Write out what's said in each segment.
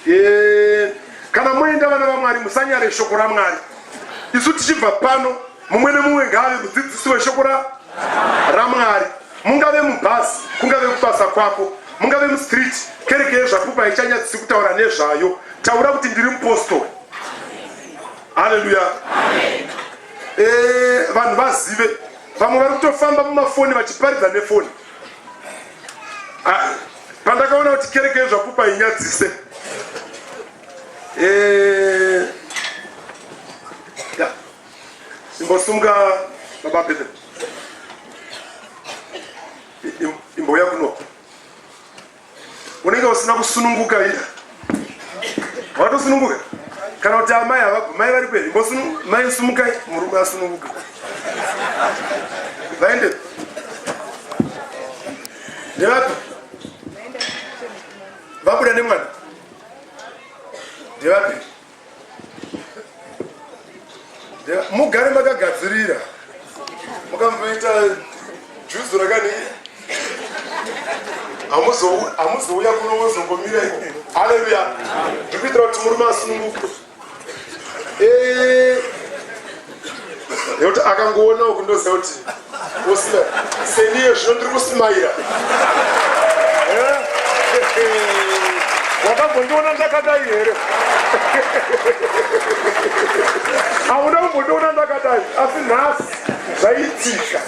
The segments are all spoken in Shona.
Eh, kana moenda vana vamwari musanyare shoko ramwari isu tichibva pano mumwe nemumwe ngaave mudzidzisi weshoko ramwari mungave mubhazi kungave kubasa kwako mungave mustreet kereke yezvapupu haichanyadzisi kutaura nezvayo taura kuti ndiri mupostori haleluya eh, vanhu vazive vamwe vari kutofamba mumafoni vachiparidza nefoni ah, pandakaona kuti kereke yezvapupu hainyadzise eh, imbosumuka baba Bethel imbouya kuno unenge usina kusununguka ina watosununguka kana kuti amai havabva mai vari kweri mai sumukai murume asununguka vaende ndevapi vabuda nemwana ndevapi mugare makagadzirira mukamboita juzu rakanii hamuzouya kuno mozongomira iko haleluya ndikuitira kuti murume asununguke eh, nekuti akangoona uku ndoziva kuti osima seniye zvino ndiri kusimaira eh? wakambondiona ndakadai here hauna kumbondiona ndakadai asi nhasi zvaitika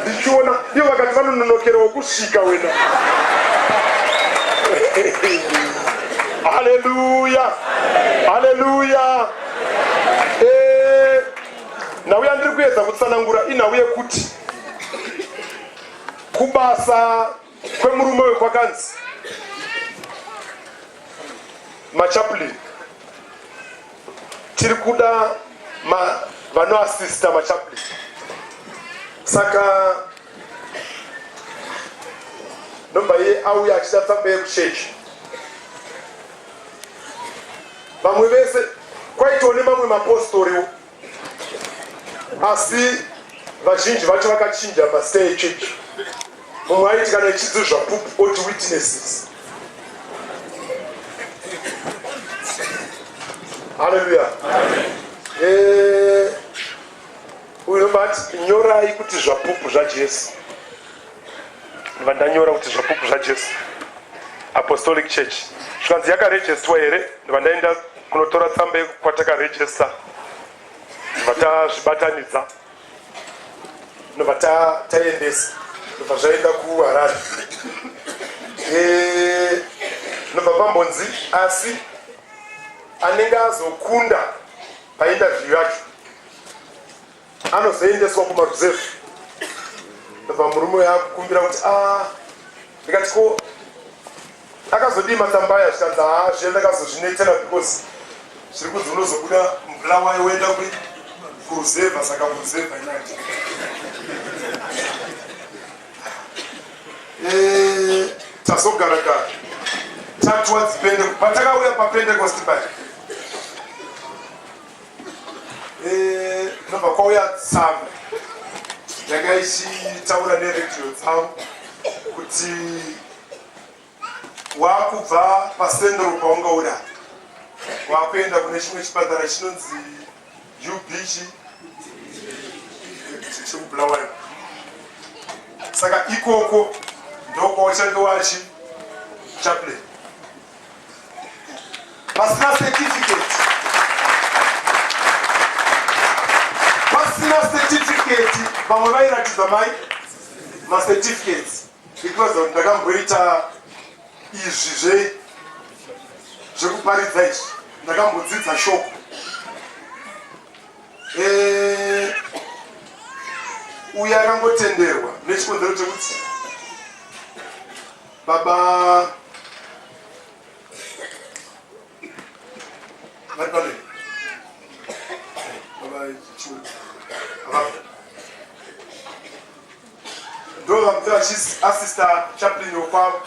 ndichiona ivo vakati vanononokerawo kusvika wena haleluya haleluya eh, nhau yandiri kuedza kutsanangura inhau yekuti kubasa kwemurume uyu kwakanzi machaplin tiri kuda vanoasista machaplin saka ndobva iye auya achida tsamba yekuchechi vamwe vese kwaitoo nemamwe mapostoriwo asi vazhinji vacho vakachinja mazita echechi mumwe aiti kana ichidzi zvapupu oti witnesses haleluya eh, uyo bati nyorai kuti zvapupu zvajesu vandanyora kuti zvapupu zvajesu apostolic church zvikanzi yakarejestwa here vandaenda kunotora tsamba yekwatakarejesta ndobva tazvibatanidza ndobva taendesa ndobva zvaenda kuharare eh, ndobva pambonzi asi anenge azokunda painterview yacho anozoendeswa kumaruzevha ndobva murume uyo akukumbira kuti a ah, ndikati ko akazodii matsamba aya zvikanzi haa zviya ndakazozvinetsera because zviri kunzi unozobuda mubulawayo woenda kuruzevha saka muruzevha inati eh, tazogara gara tatowards patakauya papentecost paya Eh, ndobva kwauya tsamba yanga ichitaura neredhiyo dzavo kuti wakubva pasendro paunga uri apa wakuenda kune chimwe chipatara chinonzi ubg chekubulawayo saka ikoko ndokwauchange wachi chaplain pasina certificate pasina certificate vamwe vairatidza mai macertificates because ndakamboita izvi zve zvekuparidza izvi ndakambodzidza shoko eh, uye akangotenderwa nechikonzero chekuti baba vari pano baba chiu ndo vamwe vachiasista chaplin wekwavo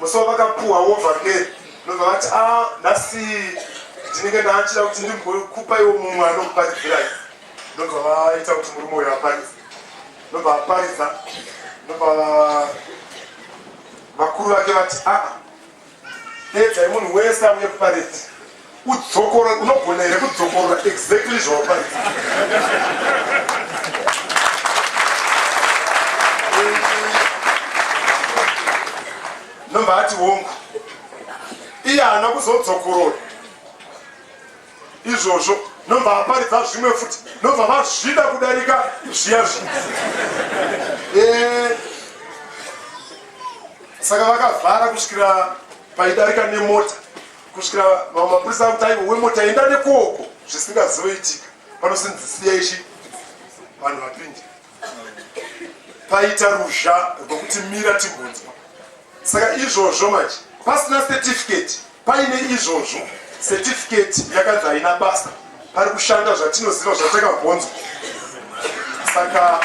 musi wavakapuwa wovhangeri ndobva vati a ah, nhasi ndinenge ndaachida kuti ndimbokupaiwo mumwe anokuparidzirai ndobva vaita kuti murume uyo aparidze ndobva aparidza ndobva vakuru vake vati aa ah, Deedzai munhu wese auye kuparedi. Udzokorore, unogona here kudzokorora exactly zvawaparidza? Nobva ati hongu. Iye haana kuzodzokorora izvozvo, nobva aparidza zvimwe futi, nobva vazvida kudarika zviya zviya. Eh, saka vakavhara kusvikira paidarika nemota kusvikira vamwe mapurisa akuti aiwa wemota enda nekuoko zvisingazoitika panosinzi siya ichi vanhu vapinde paita ruzha rwekuti mira timbonzwa saka izvozvo manje pasina certificate paine izvozvo certificate yakanzi haina basa pari kushanda zvatinoziva zvatakabvonzwa saka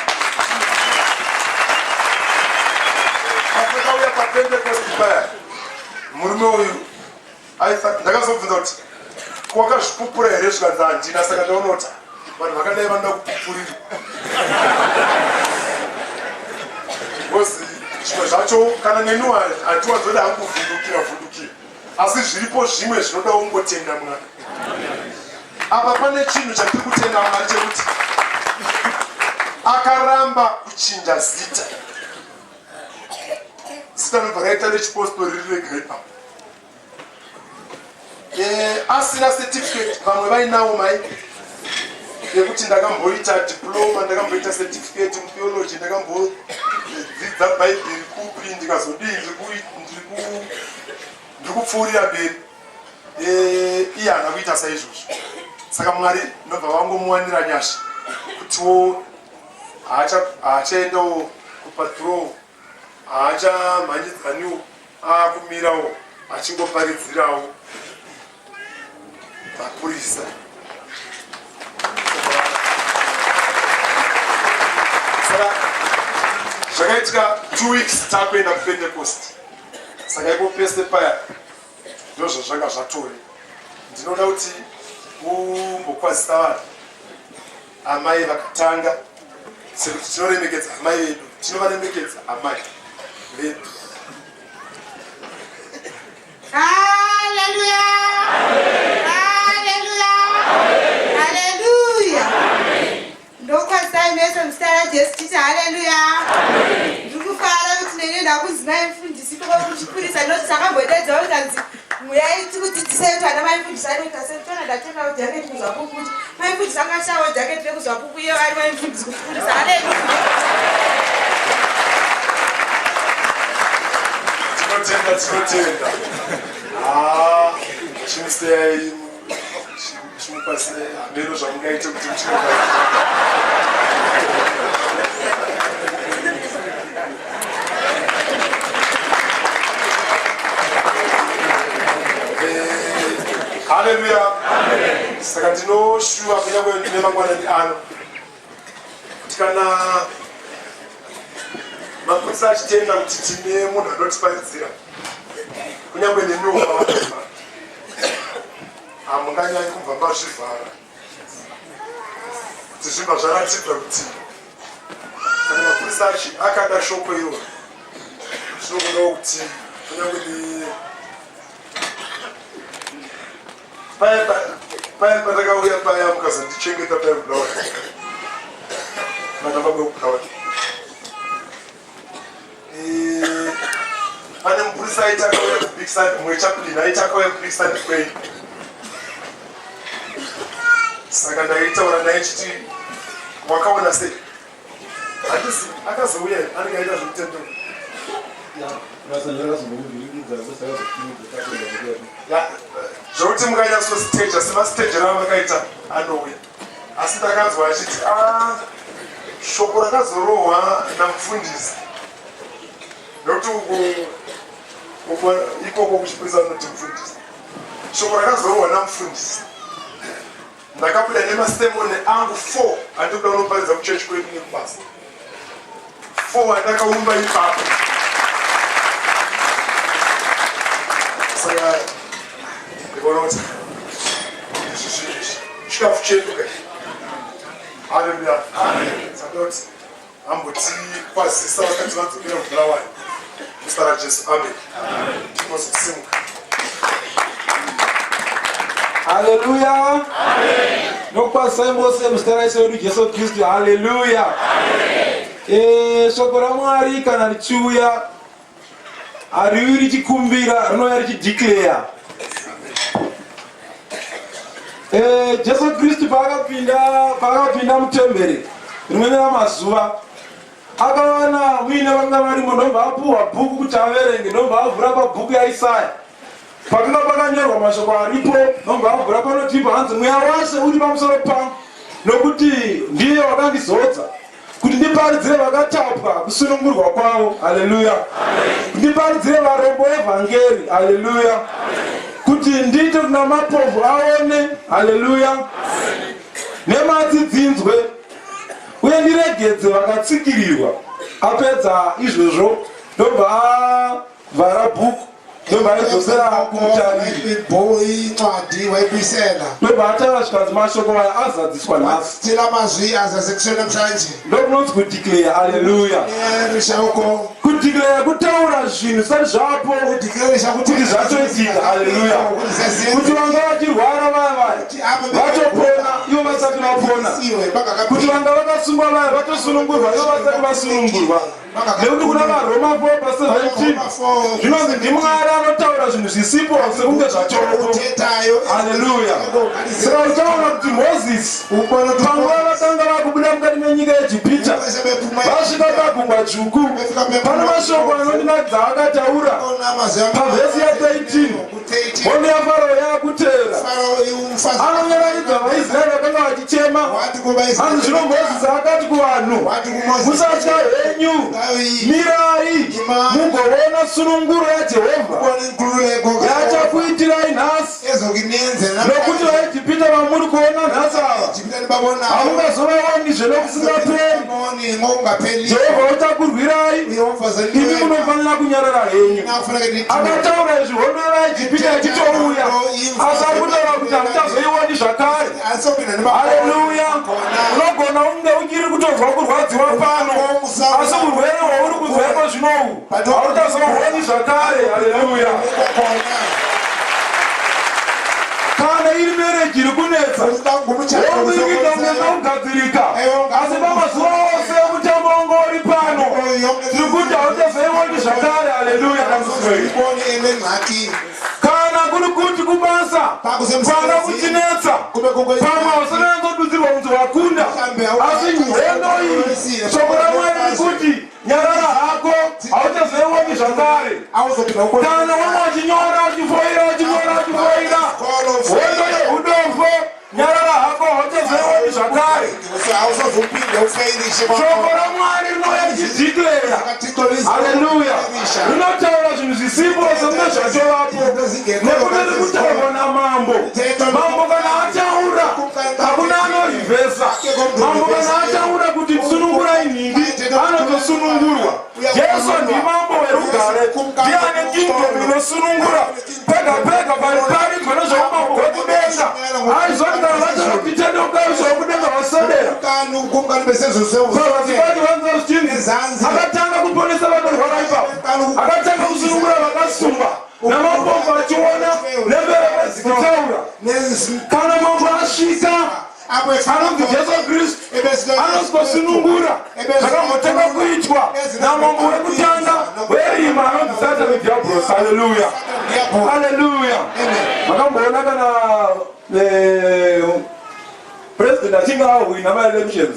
patakauya papentecost paya murume uyu ndakazobvunza kuti wakazvipupura here zvikanzi handina saka ndaona kuti vanhu vakadai vanoda kupupurirwa because zvimwe zvacho kana neniwo hatiwanzoda hangu kuvhundukira vhundukira asi zviripo zvimwe zvinoda kungotenda Mwari. Apa pane chinhu chatiri kutenda Mwari chekuti akaramba kuchinja zita. Zita rinobva raita rechipostori riri rega ipapo. Eh, asina certificate vamwe vainawo mai yekuti ndakamboita diploma ndakamboita certificate mutheology ndakambodzidza bhaibheri kupi ndikazodii ndiri kupfuurira mberi eh, iye haana kuita saizvozvo saka mwari ndobva vangomuwanira nyasha kutiwo haachaendawo kupatrol haachamhanyidzaniwo aakumirawo achingoparidzirawo mapurisa saka zvakaitika 2 weeks takuenda kuPentecost. Saka ipo pese paya ndozvazvanga zvatore. Ndinoda kuti umbokwazisa vanhu, amai vakatanga, sekuti tinoremekedza amai vedu, tinovaremekedza amai vedu. Haleluya! Haleluya! Haleluya! Ndokwazisai mese muzita raJesu titi haleluya. Ndiri kufara kuti nene ndakunzi mai mufundisi ikoko kuchipurisa noti takambodaidzawo kutanzi muyai tikudzidzisei kuti ana mai mufundisi anoita sei. Tona ndatengawo jaketi kuZvapupu kuti mai mufundisi angashawo jaketi rekuZvapupu iye ari mai mufundisi kuchipurisa. Haleluya! Tinotenda, tinotenda. Ah, chimuseyai, chimukwazise hameno zvamungaite kuti muchimukwazise. Haleluya. Saka ndinoshuva kunyange nemangwanani ano kuti kana mapurisa achitenda kuti tine munhu anotiparidzira, kunyange nemiwo pavanofa hamunganyanyi kubva mazvivhara kuti zvibva zvaratidza kuti kana mapurisa achi akada shoko iro zvinokudawo kuti kunyange ne paya paya patakauya paya mukazondichengeta paya kuBulawayo, vana baba vekuBulawayo, pane mupurisa aiti akauya kuBig Sunday, mumwe chaplain aiti akauya kuBig Sunday kwenyu. Saka ndaitaura naye chiti wakaona sei handisi akazouya here anenge aita zvekutendeuka. Ya, zvokuti mukanyatsosteja semastejero amakaita anouya. Asi ndakanzwa achiti a shoko rakazorohwa namufundisi nekuti uko ikoko kuchipurisa anoti mufundisi, shoko rakazorohwa namufundisi, ndakabuda nemasemoni angu 4 andikuda unoparidza kuchechi kwedu nekubasa, 4 andakaumba ipapo. Saka ndikaona kuti izvi zvinhu izvi chikafu chedu kai. Haleluya. Saka kuti ambotikwazisa vakati vadzokera kuBulawayo muzita raJesu, amen. Tinozosimuka. Haleluya. Nokwazisai mose muzita raIshe wedu Jesu Kristu. Haleluya. Eh, shoko raMwari kana richiuya hariuyi richikumbira, rinouya richideclare. Eh, Jesu Kristu paakapinda paakapinda mutemberi rimwe ramazuva akawana muine vanga varimo ndobva apuhwa bhuku kuti averenge ndobva avhura pabhuku yaIsaya Pakanga pakanyorwa mashoko aripo nobva avhura panotipa hanzi mweya waShe uri pamusoro pangu nokuti ndiye wakandizodza kuti ndiparidzire vakatapwa kusunungurwa kwavo haleluya ndiparidzire varombo evhangeri haleluya kuti ndiite kuna mapofu aone haleluya nematsi dzinzwe uye ndiregedze vakatsikirirwa apedza izvozvo ndobva avhara bhuku ndobva aidzosera kumutariri incwadi wayibuyisela ndobva ataura zvikanzi mashoko aya azadziswa nhasi thina mazwi azazekiswe namhlanje ndokunonzi kudeclare aleluya rishauko kudeclare kutaura zvinhu zvisati zvapo kudeclarisha kuti zvatoitika haleluya kuti vanga vachirwara vaya vaya vatopona ivo vasati vapona kuti vanga vakasungwa vaya vatosunungurwa ivo vasati vasunungurwa nekuti kuna varoma 4 pa 17 zvinonzi ndimwari anotaura zvinhu zvisipo sekunge zvatopo haleluya saka uchaona kuti mozisi panguva vakanga vakubuda mukati menyika yeEgipita vasvika pagungwa dzvuku pane mashoko anondinakidza akataura pavhesi ya13 hondo yaFarao yaakutevera anonyaradza vaIsraeri vakanga vachichema hanzi zvino Mozisi akati kuvanhu musatya henyu mirai mugoona sununguro yaJehovha yachakuitirai nhasi nokuti vaEgipita vamuri kuona nhasi ava hamungazovaonizve nokusingaperi Jehovha uchakurwirai imi munofanira kunyarara henyu akataura izvi hondo yevaEgipita ichitouya asi ari kutaura kuti hamuchazoioni zvakare haleluya unogona unge uchiri kutonzwa kurwadziwa pano asi urwere hwauri kunzwa iko zvinohu hauchazohuoni zvakare haleluya kana iri marriage iri kunetsa wokuikita unge kugadzirika asi pamazuva ose ekutambo wanga uri pano tiri kuti hauchazoioni zvakare haleluya kana kuri kuti kubasa kwanga kuchinetsa pamwe hausina kunzi wakunda asi hondo iyi shoko raMwari rikuti nyarara hako hauchazoioni zvakare kana wanga wachinyora uchifoira uchinyora uchifoira hondo yehudofo nyarara hako hauchazoioni zvakare shoko raMwari rinouya richideclare haleluya rinotaura zvinhu zvisipo sekunge zvatovapo nekuti riri kutaurwa namambo mambo kana ataura hakuna anorivhesa mambo kana ataura kuti sunungurai nhingi anotosunungurwa Jesu ndimambo werugare ndiye ane kingdom inosunungura pega pega pariparidzwa nezveumambo hwekudenga aizoti kana vataura kuti tendeukai zvekudenga vasodera pavazibati vanza zvichinzi akatanga kuponesa vanorwara ipapo akatanga kusunungura vakasungwa namapofu achiona nembereve dzichitaura kana mambo asvika anonzi Jesu Kristu anosikosunungura zvakambotanga kuitwa namambo wekutanga werima anonzi Satani Diablos haleluya haleluya makamboona kana president achinge ahwina maelections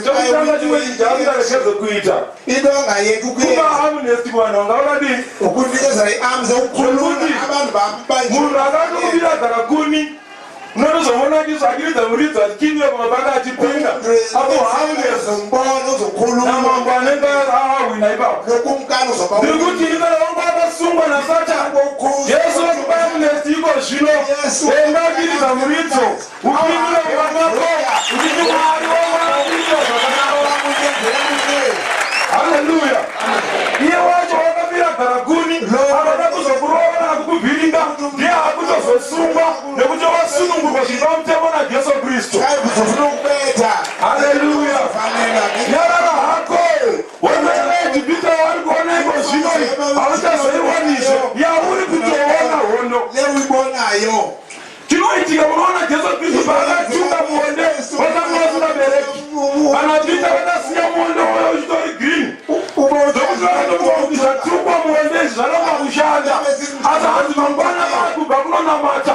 chokutanga chimwe chinhu chaangarekedze kuita Into angayeki kupa amnesty kuvanhu vanga vakadii ukunikeza i-arms ukukhulula abantu bambanjwe munhu akatokubira garakuni unotozoona achitsvakiridza muridzo achikinira kumabaka achipinda apo harmless umbona uzokhuluma namambo anenge ahwina ipapo nokumkani uzoba ndiri kuti ini kana wanga wakasungwa naSatani Jesu vakupa amnesty iko zvino enda achiridza muridzo upindure mumamako uchiti Mwari wangu zvakanaka haleluya iye wacho wakabira garakuni akada kuzokurova kana kukuvhiringa ndiye akutozosungwa nekuti wasunungurwa zviri pamutemo naJesu Kristu kuzofuna ukubetha haleluya fanela nyarara hako hondo yevaEgipita wauri kuona iko zvino hauchazoionizve yauri kutoona hondo le uyibonayo Zvinoitika munoona Jesu Kristu paakatunga muonde wakanga usingabereki. Kana Pita vakasiya muonde uyo uchitori green. Zvokuti vakatofunga kuti zvatukwa muonde izvi zvaramba kushanda. Asi hanzi mangwana vakubva kunonamata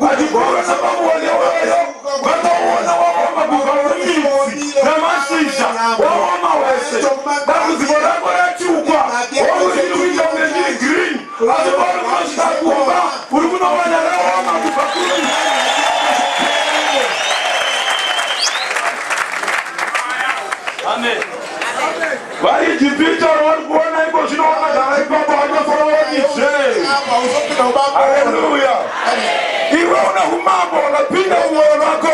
vachigova napamuonde uyoyo vakauona waoma kubva kumidzi namashizha waoma wese. Dambudziko rako ratukwa wakuti riri kuita kunge chiri green. Asi pauri kunosvika kumba uri kunowana raoma kubva kuri. Amen. VaIjipita vari kuona iko zvino vakagara ipapo havatozoonizve. Haleluya! Iwe una umambo wakapinda mumwoyo mako.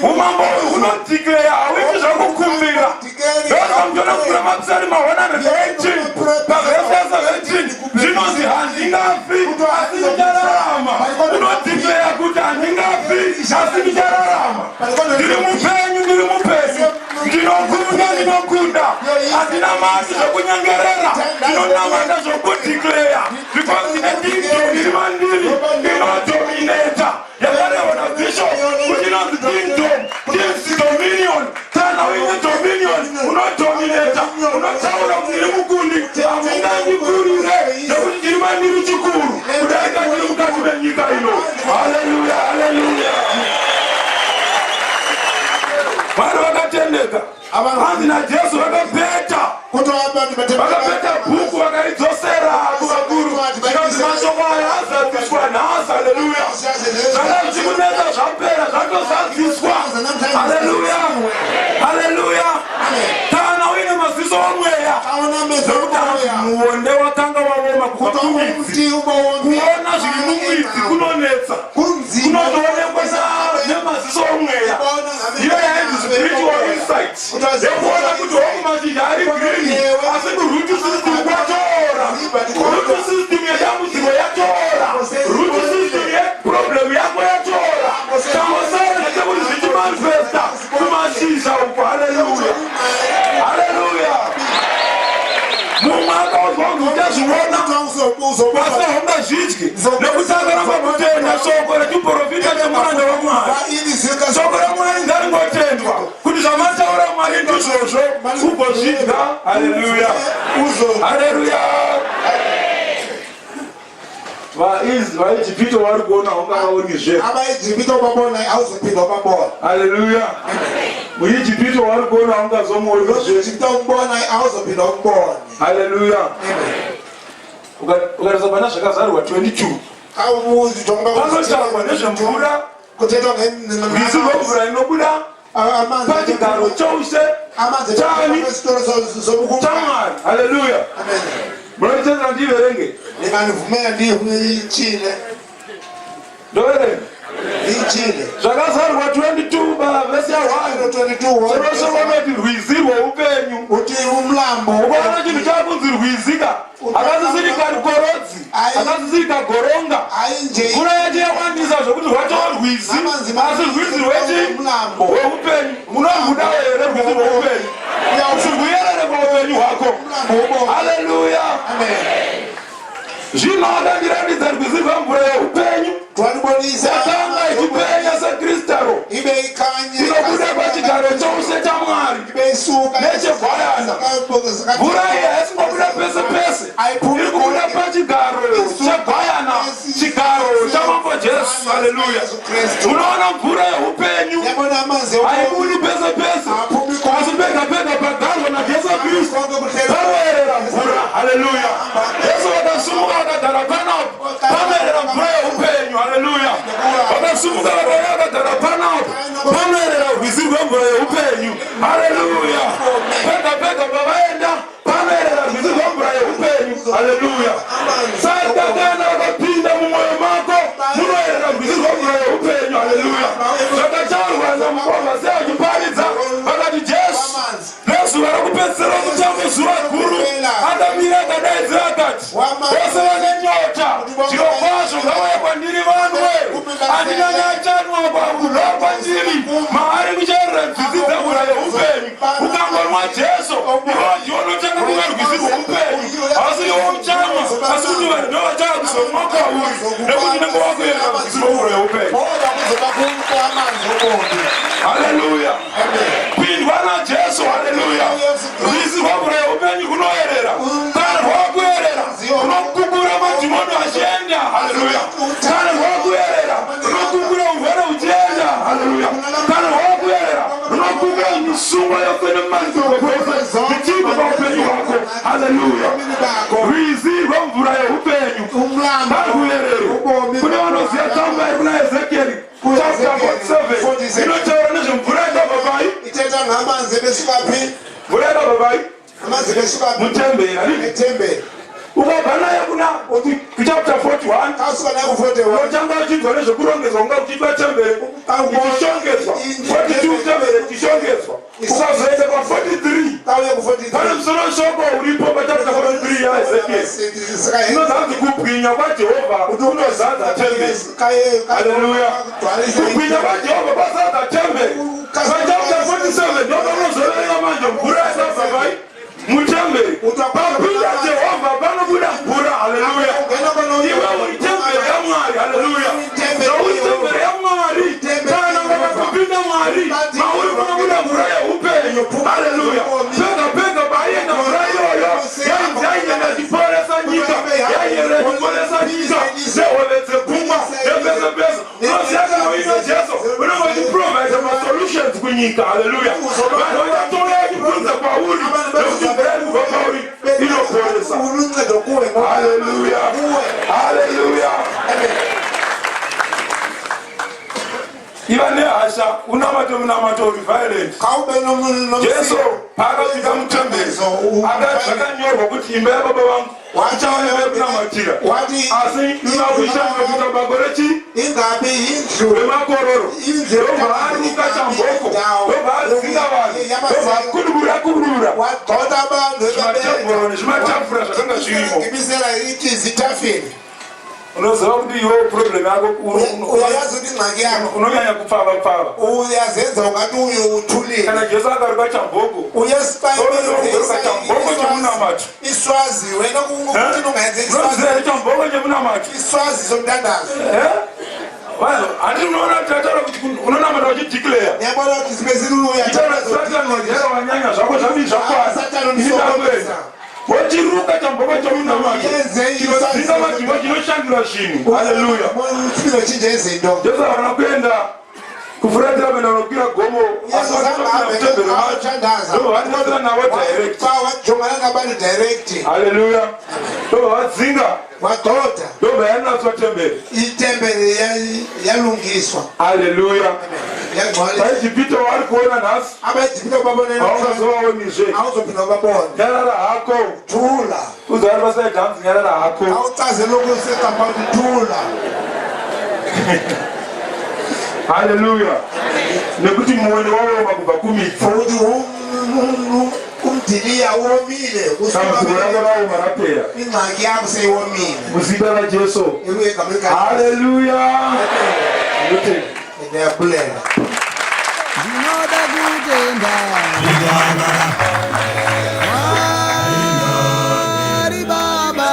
Umambo uyu hunodeclare, hauiti zvakukumbira. Ndosaka muchiona kuna Mapsalima 118 pavhesi ya 17 zvinonzi handingafi asi ndichararama. Unodeclare kuti handingafi asi ndichararama. Ndiri mupenyu, ndiri mupenyu. Ndinokunda, ndinokunda. Handina mati zvokunyengerera, ndinonamata zvokudeclare because ndine kingdom iri mandiri inodominata. Yakarehwa naBishop kuti inonzi kingdom gives dominion. Kana uine dominion unodominata, unotaura kuti ndiri mukundi, hamungandikurire nekuti ndiri mandiri chikuru kudarika ndiri mukati menyika ino. Haleluya, haleluya. Mwari vakatendeka. Hanzi naJesu vakapeta vakapeta bhuku vakaridzosera kuvakuru zvikanzi mashoko aya azadziswa nhasi. Haleluya. Zvanga zvichikunetsa zvapera, zvatozadziswa. Haleluya, haleluya. Kana uine maziso omweya, nekuti hanzi muonde wakanga waoma kubva kumidzi. Kuona zviri mumidzi kunonetsa, kunotoonekwa nemaziso omweya. Iyo yainzi spiritual insight yekuona kuti hongu mashizha ari green, asi kuroot system kwatora. Root system yedambudziko yatora, root system yeproblem yako yatora. Changosara ndechekuti zvichimanifesta kumashizha uko. Haleluya, haleluya. Mumwe akaudzwa kunzi uchazviona asi haungazvidyi nekuti akaramba kutenda shoko rechiprofita chemuranda waMwari. Shoko raMwari ngaringotendwa kuti zvamataura Mwari ndizvozvo, ugozvidya. Haleluya, haleluya. VaIjipito vari kuona haungavaonizve. AbaEgipita ubabona awuzophinda ubabona. Haleluya. MuIjipito vari kuona haungazomuonizve. Egipita umbona awuzophinda umbone. Haleluya. Ukatarisa pana Zvakazarurwa 22 Awubuzi jonga panotaurwa nezvemvura, kuthethwa rwizi rwemvura inobuda amanzi pachigaro choushe amanzi chani esitolo sobukumkani. chaMwari. Haleluya. Amen. Munonditendera ndiverenge? Ninganivumela ndiyitshile. Ndoverenga. Ndiyitshile. Zvakazarurwa 22 vhesi ya 1. 22. Chirosho vanoti rwizi rweupenyu. Uthi umlambo. Ukaona chinhu chakunzi rwizi ka, akasisiri karukorodzi, akasisiri kagoronga, Ayinje mvura yacho yawandisa zvokuti rwatova rwizi, asi rwizi rwechi umlambo. rweupenyu. Munorwudawo here rwizi rweupenyu kuti rwuyerere paupenyu hwako? Umlambo. Haleluya. Amen. Zvino akandiratidza rwizi rwemvura yeupenyu Twalibonisa yakanga ichipenya sekristaro, ibe ikhanye inobuda pachigaro choushe chaMwari ibe isuka nechegwayana. Mvura iyi haisingobuda pese pese, iri kubuda pachigaro chegwayana, chigaro chaMambo Jesu. Haleluya. Unoona mvura yeupenyu Yabona amanzi haibudi pese pese, asi pega pega pagarwa naJesu Kristu panoerera mvura. Haleluya. Jesu vakasumuka vakagara panapo, panoerera mvura yeupenyu. Haleluya. Vakasumuka vakauya vakagara panapo, panoerera rwizi rwemvura yeupenyu. Haleluya. Pega pega pavaenda panoerera rwizi rwemvura yeupenyu. Haleluya. Saka kana vakapinda mumwoyo mako munoerera rwizi rwemvura yeupenyu. Haleluya. Zvakataurwa namukoma seachiparidza, vakati Jesu nezuva rokupedzisira romutambo, zuva guru, akamira akadaidzira akati, "Vose vane nyota, zvirokwazvo ngavauye kwandiri vanwe. Handina nachanwa kubva kwandiri, maari muchaerera nzizi dzemvura yeupenyu." Ukangonwa Jesu, iwe ndiwe unotanga kunwa rwizi rweupenyu. Hausi iwe uchanwa, asi kuti vanhu ndo vachava kuzonwa kwauri, nekuti unenge wakuerera rwizi rwemvura yeupenyu. Kwamanzi obomi. Haleluya. Amen. Pindwa naJesu. Haleluya. Rwizi rwamvura yeupenyu kunoyerera. Kana rwakuyerera, runokukura madhimoni achienda. Haleluya. Kana rwakuyerera, runokukura urwere huchienda. Haleluya. Kana rwakuyerera, runokukura misungo yose nemanzuro zvose zvichibva paupenyu hwako. Haleluya. Rwizi rwemvura yeupenyu Umlambo parwuyerero. ubomi. Kune vanoziva tsamba iri kuna Ezekieri chapter 47, inotaura nezvemvura yakabva pai? Ithetha ngamanzi ebesuka phi? Mvura yakabva pai? Amanzi ebesuka phi? Mutemberi, handiti? Ethembeni. Ukabva naye kuna kuchapter 41, Xa usuka naye ku-41, unotanga uchinzwa nezvekurongedzwa kunga kuchiitwa temberi, ichishongedzwa. 42, temberi ichishongedzwa. Ukazoenda pa43, xa uye ku-43, pane musoro weshoko uripo pachapter 43 yaEzekieri, inozanzi kubwinya kwaJehovha kunozadza temberi. Haleluya. Kubwinya kwaJehovha kwazadza temberi. Pachapter 47 ndopanozoverenga manje mvura yakabva pai? Mutemberi. Papinda Jehovha panobuda mvura. Haleluya. Iwe uri temberi yaMwari. Haleluya. Zvauri temberi yaMwari, kana vakapinda Mwari mauri, kunobuda mvura yeupenyu. Haleluya. Pega pega paienda mvura iyoyo, yainzi yaienda ichiporesa nyika, yaienda ichiporesa nyika nehove dzegungwa nepese pese. Unoziva, kana uina Jesu, unenge uchiprovide masolutions kunyika. Haleluya. Vanhu vachatouya vachibvunza kwauri, nekuti mvura iri kubva pauri inoporesa. Uluncedo kuwe. Haleluya. Haleluya. Iva nehasha, unamate munamato uri violent. Khawube. Jesu paakapinda mutemberi, akati zvakanyorwa kuti imba yababa vangu ichava imba yekunamatira, Wati asi imakuishandisa kuita bako rechi ingabi indlu remakororo. Ndobva aruka chamboko, ndobva adzinga vanhu, ndobva akudubura kudubura wagxotha abantu. Zvimatebhuro nezvimatafura zvakanga zvirimo. Gibisela izitafile. Unoziva kuti iwe problem yako Uyayazi ukuthi ingxaki yakho unonyanya kupfava pfava. Uyazenza ungathi uye uthulile. Kana Jesu akaruka chamboko, unoruka chamboko chemunamato. Iswazi wena kuthini ungayenza iswazi? Unoziva here chamboko chemunamato? Iswazi somthandazo. Eh? Vanhu, handiti unoona kuti tataura kuti unonamata uchideclare? Niyabona ukuthi sibe Itaura, "Satani, wajera wanyanya zvako, zvadii, zvakwana." Satani. Itakuenda wochiruka chamboko chemunamato Yenze chinodzinga madhimo, chinoshandura zvinhu. Haleluya. Uthilo tshintshe izinto. Jesu havana kuenda kufuratira kuenda kunokwira gomo, asi vakatopinda mutemberi macho, ndobva vataura navo direct. Wajongana nabantu direct. Haleluya. Ndobva vadzinga, Wagxotha. ndobva yanatswa temberi. Itempeli yalungiswa. Haleluya. Yagcwaliswa. VaEjipita waari kuona nhasi, AbaEjipita babone haungazovaonizve. Awuzophinda ubabone. Nyarara hako. Thula. Uzari paside, nyarara hako. Awuchaze lokhu sekampanti, thula. Haleluya. Nekuti muoni waoma kubva kumidzi. Futhi umdiliya womile. Dambudziko rako raoma, rapera. Ingxaki yakho seyiwomile. Muzita raJesu. Egameni likaJesu. Haleluya. Ndinotenda. Ndiyabulela. Ndinoda kutenda Mwari Baba.